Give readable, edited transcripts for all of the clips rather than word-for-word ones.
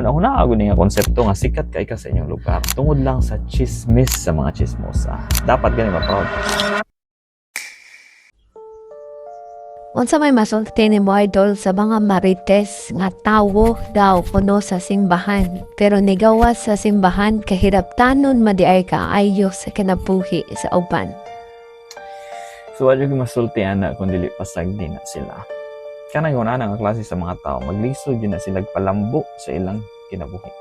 Una-una ako nga konsepto nga sikat kay ka sa inyong lugar tungod lang sa chismis sa mga chismosa. Dapat gani ma-proud. Unsa may masulti nimo, idol, sa mga marites nga tawo daw kuno sa simbahan pero nigawas sa simbahan kahiraptanon madiay kaayo sa kinabuhi sa uban? So wala yung masulti ana kung dili pasag di na sila. Kanang una nga klase sa mga tao, maglisod gyud na sila palambo sa ilang kinabuhi.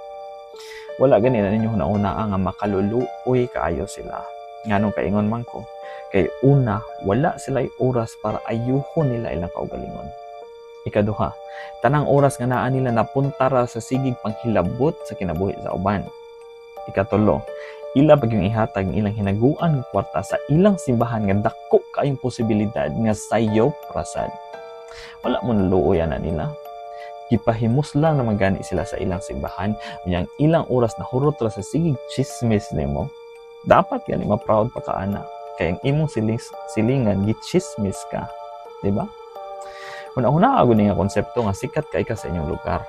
Wala gani na ninyo una nga makaluluoy kaayo sila. Nganong kaingon man ko, kay una, wala sila oras para ayuhon nila ilang kaugalingon. Ikaduha, tanang oras nga naa nila napunta ra sa sigig panghilabot sa kinabuhi sa uban. Ikatulo, ila pag yung ihatag ang ilang hinaguan nga kwarta sa ilang simbahan nga dako kaayong posibilidad nga sayop rasad. Wala mo naluoy ana nila. Gipahimus lang naman gani sila sa ilang simbahan, unya ang ilang oras na hurot ra sa sigig chismis nimo. Dapat gani ma-proud pa ka ana. Kay ang imong silingan gichismis ka, di ba? Una-una ako nga konsepto nga sikat kay ka sa inyong lugar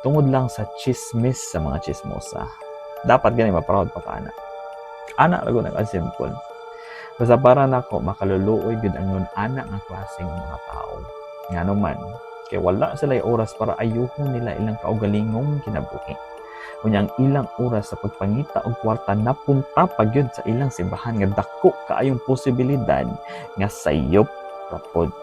tungod lang sa chismis sa mga chismosa. Dapat gani ma-proud pa ka ana. Ana ra gud ang simple. Basta para nako, makaluluoy gyud ang ana nga klaseng mga tao. Ngano man, kay wala sila oras para ayuhon nila ilang kaugalingong kinabuhi. Unya ang ilang oras sa pagpangita og kwarta napunta pa gyud sa ilang simbahan nga dako kaayong posibilidad nga sayop ra pod.